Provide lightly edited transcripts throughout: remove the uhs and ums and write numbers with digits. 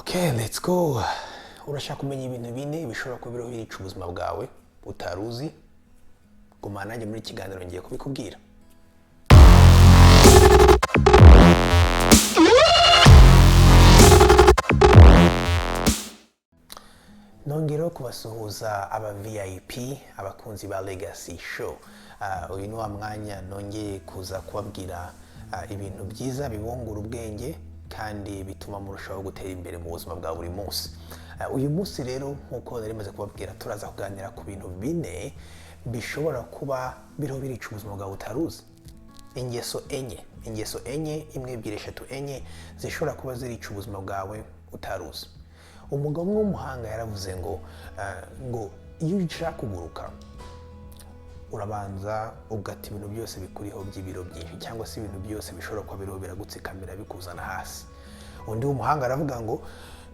Okay, let's go. Urashaka kumenya ibintu bine bishobora kuba biriho birica ubuzima bwawe utari uzi? Gumana nanjye muri iki kiganiro, ngiye kubikubwira. Nongereho kubasuhuza aba VIP, abakunzi ba Legacy Show. Uyu ni wa mwanya nongeye kuza kubabwira ibintu byiza bibungura ubwenge kandi bituma murushaho gutera imbere mu buzima bwa buri munsi. Uyu munsi rero, nk'uko nari maze kubabwira, turaza kuganira ku bintu bine bishobora kuba biriho birica ubuzima bwawe utaruzi. Ingeso enye, ingeso enye, imwe, ebyiri, eshatu, enye zishobora kuba zirica ubuzima bwawe utaruzi. Umugabo umwe w'umuhanga yaravuze ngo iyo ushaka kuguruka, urabanza ugata ibintu byose bikuriho by'ibiro byinshi, cyangwa se ibintu byose bishobora kuba biriho biragutsikamira, bikuzana hasi. Undi w'umuhanga aravuga ngo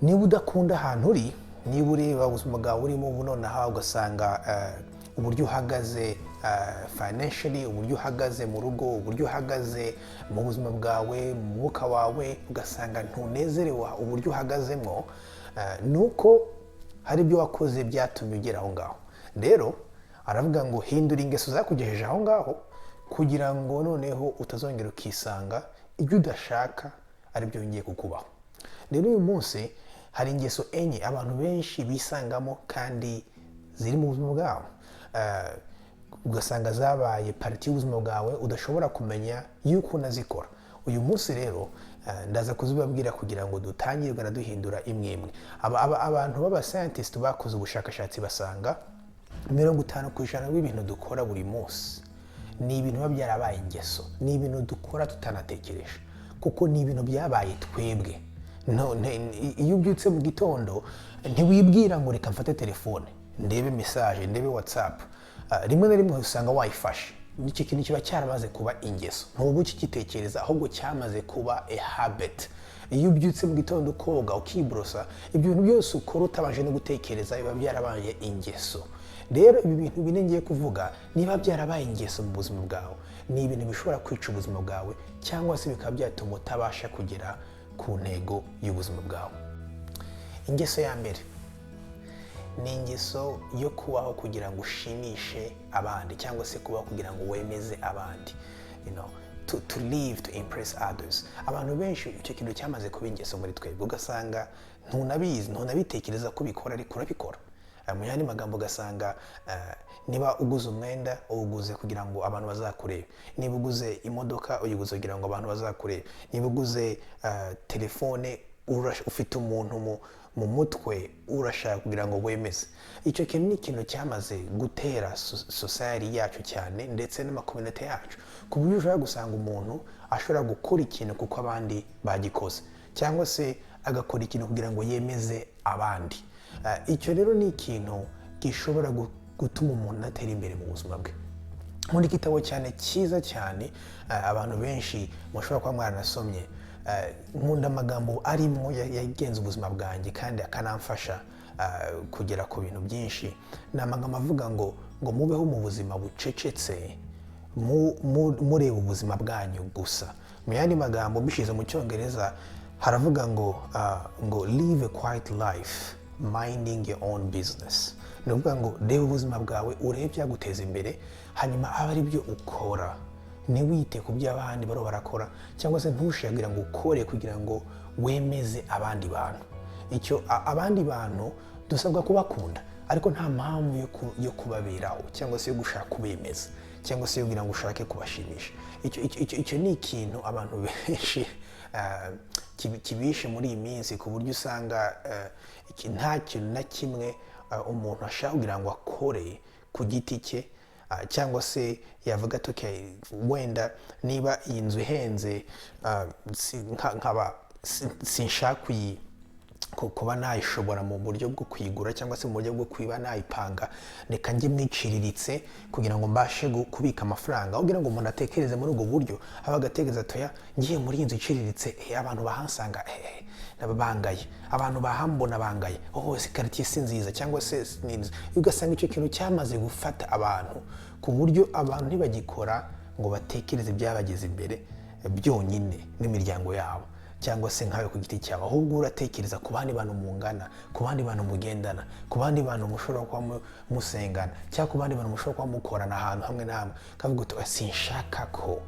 niba udakunda ahantu uri, niba ureba ubuzima bwawe urimo ubu nonaha ugasanga uburyo uhagaze financially, uburyo uhagaze mu rugo, uburyo uhagaze mu buzima bwawe, mu mwuka wawe, ugasanga ntunezerewe uburyo uhagazemo, ni uko hari ibyo wakoze byatumye ugera aho ngaho. Rero aravuga ngo hindura ingeso zakugejeje aho ngaho, kugira ngo noneho utazongera ukisanga ibyo udashaka ari byo yongeye kukubaho. Rero uyu munsi hari ingeso enye abantu benshi bisangamo kandi ziri mu buzima bwabo, ugasanga zabaye part y'ubuzima bwawe udashobora kumenya yuko unazikora. Uyu munsi rero ndaza kuzibabwira kugira ngo dutangire kugenda duhindura imwe imwe. Abantu b'aba scientist bakoze ubushakashatsi, basanga 50% bw'ibintu dukora buri munsi ni ibintu biba byarabaye ingeso, ni ibintu dukora tutanatekereje, kuko ni ibintu byabaye twebwe. No, iyo ubyutse mu gitondo ntiwibwira ngo reka mfate telefone ndebe message, ndebe WhatsApp. Rimwe na rimwe usanga wayifashe. Icyo kintu kiba cyaramaze kuba ingeso, ntuba ukigitekereza, ahubwo cyamaze kuba a habit. Iyo ubyutse mu gitondo, ukoga, ukiborosa, ibyo bintu byose ukora utabanje no gutekereza biba byarabaye ingeso. Rero ibi bintu bine ngiye kuvuga, niba byarabaye ingeso mu buzima bwawe, ni ibintu bishobora kwica ubuzima bwawe cyangwa se bikaba byatuma utabasha kugera ku ntego y'ubuzima bwawe. Ingeso ya mbere ni ingeso yo kubaho kugira ngo ushimishe abandi, cyangwa se kubaho kugira ngo wemeze abandi, to live to impress others. Abantu benshi icyo kintu cyamaze kuba ingeso muri twebwe, ugasanga ntunabizi, ntunabitekereza ko ubikora, ariko urabikora. Mu yandi magambo, ugasanga niba uguze umwenda, uwuguze kugira ngo abantu bazakurebe; niba uguze imodoka, uyiguze kugira ngo abantu bazakurebe; niba uguze telefone, ufite umuntu mu mutwe urashaka kugira ngo wemeze. Icyo kintu ni ikintu cyamaze gutera society yacu cyane, ndetse n'ama community yacu, ku buryo ushobora gusanga umuntu ashobora gukora ikintu kuko abandi bagikoze, cyangwa se agakora ikintu kugira ngo yemeze abandi. Icyo rero ni ikintu gishobora gutuma umuntu atera imbere mu buzima bwe. Muri igitabo cyane cyiza cyane, abantu benshi mushobora kuba mwaranasomye, nkunda amagambo arimo yagenze ubuzima bwanjye kandi akanamfasha kugera ku bintu byinshi. Ni amagambo avuga ngo mubeho mu buzima bucecetse, mureba ubuzima bwanyu gusa. Mu yandi magambo, mbishyize mu Cyongereza, haravuga ngo "Live a quiet life minding your own business." Ni ukuvuga ngo reba ubuzima bwawe, urebe ibyaguteza imbere, hanyuma abe ari byo ukora, ntiwite ku byo abandi bariho barakora, cyangwa se ntushake kugira ngo ukore kugira ngo wemeze abandi bantu. Icyo abandi bantu dusabwa kubakunda, ariko nta mpamvu yo kubaberaho, cyangwa se yo gushaka kubemeza, cyangwa se yo kugira ngo ushake kubashimisha. Icyo ni ikintu abantu benshi kibishe muri iyi minsi, ku buryo usanga nta kintu na kimwe umuntu ashaka kugira ngo akore ku giti cye, cyangwa se yavuga ati "Okay, wenda niba iyi nzu ihenze, nkaba sinshaka kuba nayishobora mu buryo bwo kuyigura, cyangwa se mu buryo bwo kuba nayipanga, reka njye mwiciriritse kugira ngo mbashe kubika amafaranga." Aho kugira ngo umuntu atekereze muri ubwo buryo, aba agatekereza ati "Oya, ngiye muri iyi nzu iciriritse, abantu bahansanga bangaye, abantu bahambona bangaye, oh, si quartier si nziza, cyangwa se ni inzu." Ugasanga icyo kintu cyamaze gufata abantu, ku buryo abantu ntibagikora ngo batekereze ibyabageza imbere byonyine n'imiryango yabo. cyangwa se nkawe ku giti cyawe, ahubwo uratekereza ku bandi bantu mungana, ku bandi bantu mugendana, ku bandi bantu mushobora kuba musengana, cyangwa ku bandi bantu mushobora kuba mukorana ahantu hamwe na hamwe, ukavuga uti: "Oya, sinshaka ko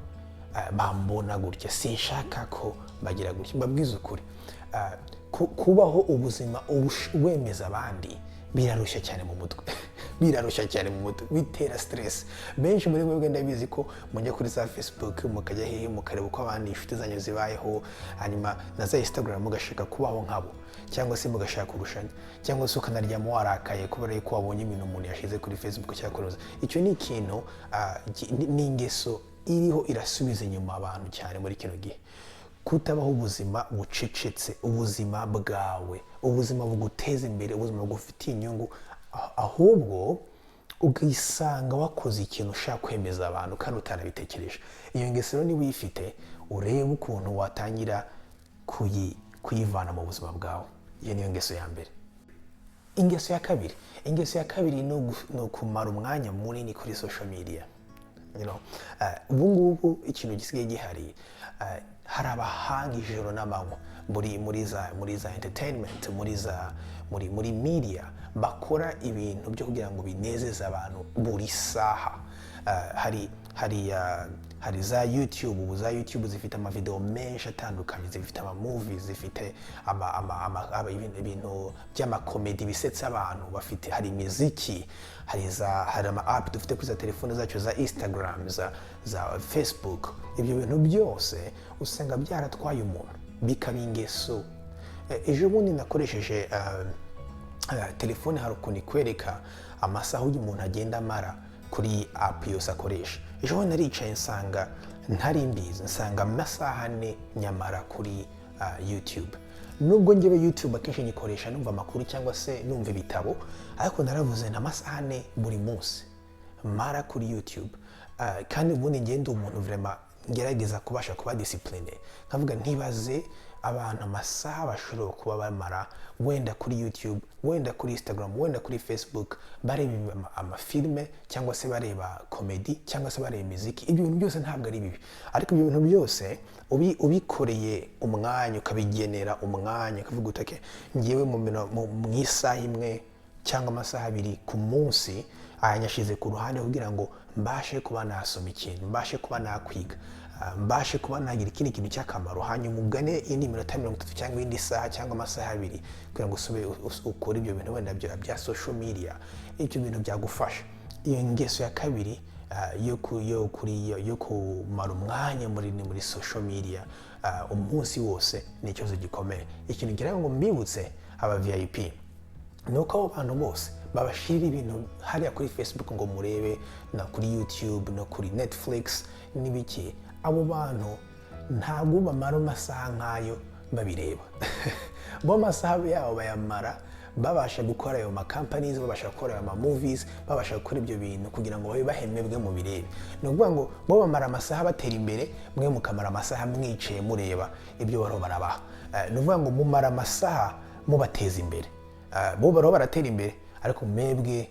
bambona gutya, sinshaka ko bagira gutya." Mbabwize ukuri, kubaho ubuzima wemeza abandi birarushya cyane mu mutwe, birarushya cyane mu mutwe, bitera stress. Benshi muri mwebwe ndabizi ko mujya kuri za Facebook, mukajya hehe, mukareba uko abandi inshuti zanyu zibayeho, hanyuma na za Instagram, mugashaka kubaho nkabo, cyangwa se mugashaka kurushanya, cyangwa se ukanaryama warakaye kubera yuko wabonye ibintu umuntu yashyize kuri Facebook cyangwa kuri. Icyo ni ikintu, ni ingeso iriho irasubiza inyuma abantu cyane muri kino gihe, kutabaho ubuzima bucecetse, ubuzima bwawe, ubuzima buguteza imbere, ubuzima bugufitiye inyungu, ahubwo ugisanga wakoze ikintu ushaka kwemeza abantu kandi utanabitekereje. Iyo ngeso rero niba uyifite, urebe ukuntu watangira kuyivana mu buzima bwawe. Iyo niyo ngeso ya mbere. Ingeso ya kabiri ni ukumara umwanya munini kuri social media. Ubu ngubu ikintu gisigaye gihari, hari abahanga ijoro n'amanywa muri za entertainment, muri za muri muri media, bakora ibintu byo kugira ngo binezeze abantu buri saha. Hari za YouTube. Ubu za YouTube zifite amavideo menshi atandukanye, zifite ama movies, zifite ibintu by'amakomedi bisetsa abantu bafite, hari imiziki, hari ama app dufite kuri za telefone zacu, za Instagram, za Facebook. Ibyo bintu byose usanga byaratwaye umuntu, bikaba ingeso. Ejo bundi nakoresheje telefone, hari ukuntu ikwereka amasaha uyu umuntu agenda amara kuri app yose akoresha. Ejo bundi naricaye nsanga ntari mbizi, nsanga amasaha 4 nyamara kuri YouTube. Nubwo njyewe YouTube akenshi nyikoresha numva amakuru cyangwa se numva ibitabo, ariko naravuze ni amasaha 4 buri munsi mara kuri YouTube. Kandi ubundi ngenda umuntu vraiment ngerageza kubasha kuba discipline, nkavuga ntibaze abantu amasaha bashobora kuba bamara wenda kuri YouTube, wenda kuri Instagram, wenda kuri Facebook, bareba amafilme cyangwa se bareba komedi cyangwa se bareba imiziki. Ibyo bintu byose ntabwo ari bibi, ariko ibyo bintu byose ubikoreye umwanya, ukabigenera umwanya, ukavuga uti: "Okay, ngewe mu isaha imwe cyangwa amasaha 2 ku munsi, aya nyashyize ku ruhande kugira ngo mbashe kuba nasoma ikintu, mbashe kuba nakwiga, mbashe kuba nagira ikindi kintu cy'akamaro, hanyuma ugane indi minota 30 cyangwa indi saha cyangwa amasaha 2 kugira ngo usube ukore ibyo bintu wenda bya social media." Ibyo bintu byagufasha. Iyo ngeso ya kabiri yo kumara umwanya munini muri social media umunsi wose ni ikibazo gikomeye. Ikintu ngira ngo mbibutse aba VIP ni uko abo bantu bose babashyirira ibintu hariya kuri Facebook ngo murebe, na kuri YouTube no kuri Netflix n'ibiki, abo bantu ntabwo bamara amasaha nk'ayo babireba. Bo amasaha yabo bayamara babasha gukora ayo ma companies, babasha gukora ayo ma movies, babasha gukora ibyo bintu kugira ngo babe bahemebwe mu birebe. Ni ukuvuga ngo bo bamara amasaha batera imbere, mwe mukamara amasaha mwicaye mureba ibyo bariho barabaha. Ni ukuvuga ngo mumara amasaha mubateza imbere. Bo bariho baratera imbere, ariko mwebwe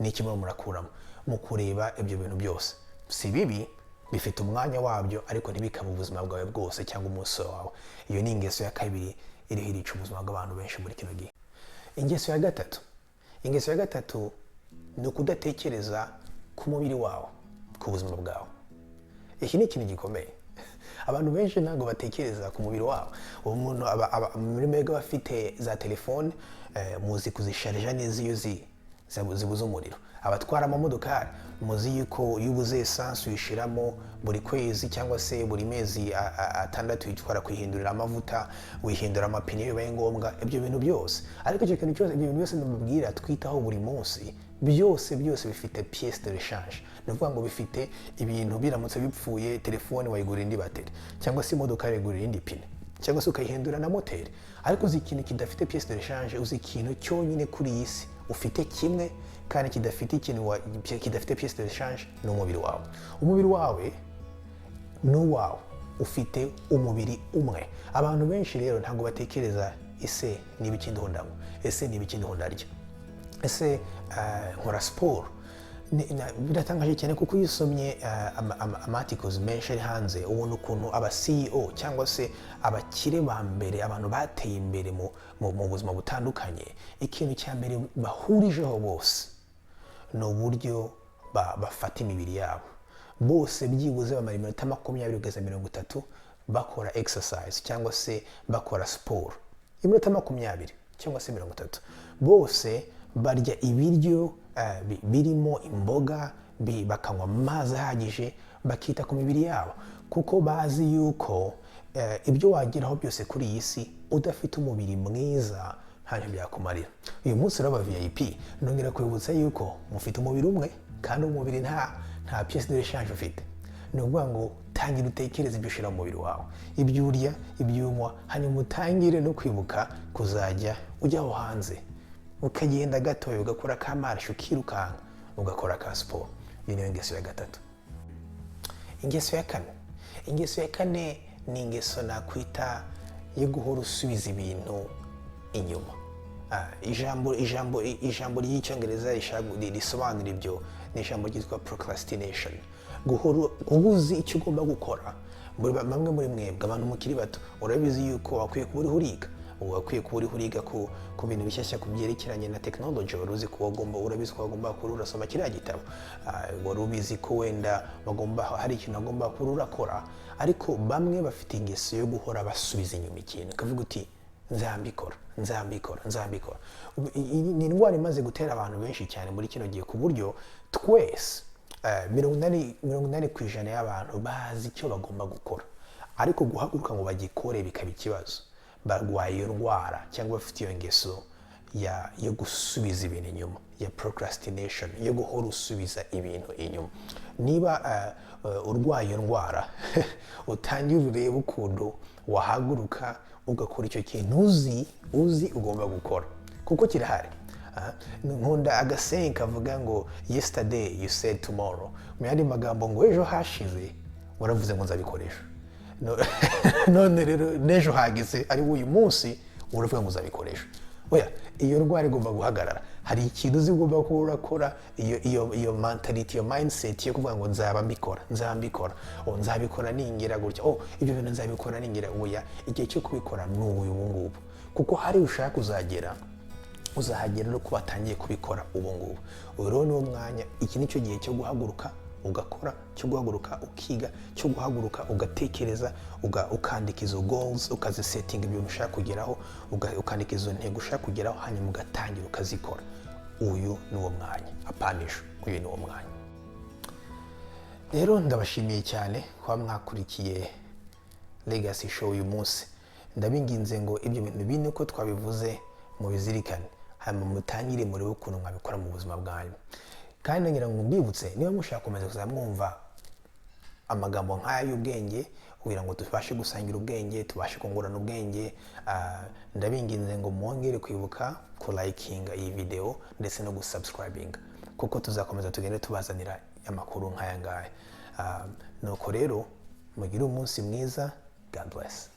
ni iki murimo murakuramo mu kureba ibyo bintu byose? Si bibi, bifite umwanya wabyo, ariko ntibikabe ubuzima bwawe bwose cyangwa umunsi wawe. Iyo ni ingeso ya kabiri iriho irica ubuzima bw'abantu benshi muri kino gihe. Ingeso ya gatatu ni ukudatekereza ku mubiri wawe, ku buzima bwawe. Iki ni ikintu gikomeye. Abantu benshi ntabwo batekereza ku mubiri wabo. Uwo muntu aba muri mwebwe abafite za telefone, muzi kuzisharija neza iyo zibuze umuriro. Abatwara amamodokari muzi yuko iyo ubuze esanse uyishyiramo buri kwezi cyangwa se buri mezi 6, uyitwara kuyihindurira amavuta, wihindura amapine iyo bibaye ngombwa, ibyo bintu byose. Ariko icyo kintu cyose, ibyo bintu byose ndamubwira twitaho buri munsi, byose byose bifite pièce de rechange. Ni ukuvuga ngo bifite ibintu biramutse bipfuye, telefone wayigurira indi bateri, cyangwa se imodoka wayigurira indi pine, cyangwa se ukayihindura na moteri. Ariko uzi ikintu kidafite pièce de rechange? Uzi ikintu cyonyine kuri iyi si ufite kimwe kandi kidafite ikintu kidafite pièce de rechange? Ni umubiri wawe. Umubiri wawe ni uwawe, ufite umubiri umwe. Abantu benshi rero ntabwo batekereza: ese niba ikindi ndanywa? Ese niba ikindi ndarya? Ese nkora siporo? Biratangaje cyane kuko iyo usomye ama articles menshi ari hanze, ubona ukuntu aba CEO cyangwa se abakire ba mbere, abantu bateye imbere mu buzima butandukanye, ikintu cya mbere bahurijeho bose ni uburyo bafata imibiri yabo. Bose byibuze bamara iminota 20 kugeza 30 bakora exercise cyangwa se bakora siporo, iminota 20 cyangwa se 30. Bose barya ibiryo birimo imboga, bakanywa amazi ahagije, bakita ku mibiri yabo, kuko bazi yuko ibyo wageraho byose kuri iyi si udafite umubiri mwiza ntacyo byakumarira. Uyu munsi rero, aba VIP, nongera kwibutsa yuko mufite umubiri umwe, kandi umubiri nta pièce de rechange ufite. Ni ukuvuga ngo tangira utekereze ibyo ushyira mu mubiri wawe, ibyo urya, ibyo unywa, hanyuma utangire no kwibuka kuzajya ujya aho hanze, ukagenda gatoya, ugakora ka marche, ukirukanka, ugakora ka siporo. Iyo niyo ngeso ya gatatu. Ingeso ya kane. Ingeso ya kane ni ingeso nakwita yo guhora usubiza ibintu inyuma. Ijambo ry'Icyongereza risobanura ibyo ni ijambo ryitwa procrastination, guhora uba uzi icyo ugomba gukora. Bamwe muri mwebwe abantu mukiri bato, urabizi yuko wakwiye kuba uriho uriga, wakwiye kuba uriho uriga ku bintu bishyashya ku byerekeranye na tekinoloji. Wari uzi ko wagomba, urabizi ko wagomba kuba urasoma kiriya gitabo. Wari ubizi ko wenda wagomba, hari ikintu wagomba kuba urakora, ariko bamwe bafite ingeso yo guhora basubiza inyuma ikintu, ukavuga uti: "Nzambikora, nzambikora, nzambikora." Iyi ni indwara imaze gutera abantu benshi cyane muri kino gihe, ku buryo twese 80% y'abantu bazi icyo bagomba gukora, ariko guhaguruka ngo bagikore bikaba ikibazo. Barwaye iyo ndwara cyangwa bafite iyo ngeso yo gusubiza ibintu inyuma, ya procrastination, yo guhora usubiza ibintu inyuma. Niba urwaye iyo ndwara, utangire urebe ukuntu wahaguruka ugakora icyo kintu uzi ugomba gukora, kuko kirahari. Nkunda agasenyi kavuga ngo: "Yesterday you said tomorrow." Mu yandi magambo ngo ejo hashize waravuze ngo nzabikoresha. None rero n'ejo hageze, ari uyu munsi, uravuga ngo uzabikoresha. Oya, iyo ndwara igomba guhagarara. Hari ikintu uzi ugomba kuba urakora, iyo mentality, iyo mindset yo kuvuga ngo nzaba mbikora, nzaba mbikora, oh, nzabikora ningira gutya, oh, ibyo bintu nzabikora ningira. Oya, igihe cyo kubikora ni ubu ngubu, kuko hari ushaka kuzagera, uzahagera no kuba watangiye kubikora ubu ngubu. Uyu rero ni wo mwanya, iki ni cyo gihe cyo guhaguruka ugakora, cyo guhaguruka ukiga, cyo guhaguruka ugatekereza, ukandika izo goals, ukazisetinga, ibintu ushaka kugeraho, ukandika izo ntego ushaka kugeraho, hanyuma ugatangira ukazikora. Uyu ni wo mwanya, apana ejo, uyu ni wo mwanya. Rero ndabashimiye cyane kuba mwakurikiye Legacy Show uyu munsi. Ndabinginze ngo ibyo bintu bine uko twabivuze mubizirikane, hanyuma mutangire murebe ukuntu mwabikora mu buzima bwanyu. Kandi ngira ngo mbibutse, niba mushaka gukomeza kuzajya mwumva amagambo nk'aya y'ubwenge, kugira ngo tubashe gusangira ubwenge, tubashe kungurana ubwenge, ndabinginze ngo mwongere kwibuka kulikinga iyi video ndetse no gusubscribinga, kuko tuzakomeza tugende tubazanira amakuru nk'aya ngaya. Nuko rero mugire umunsi mwiza. God bless.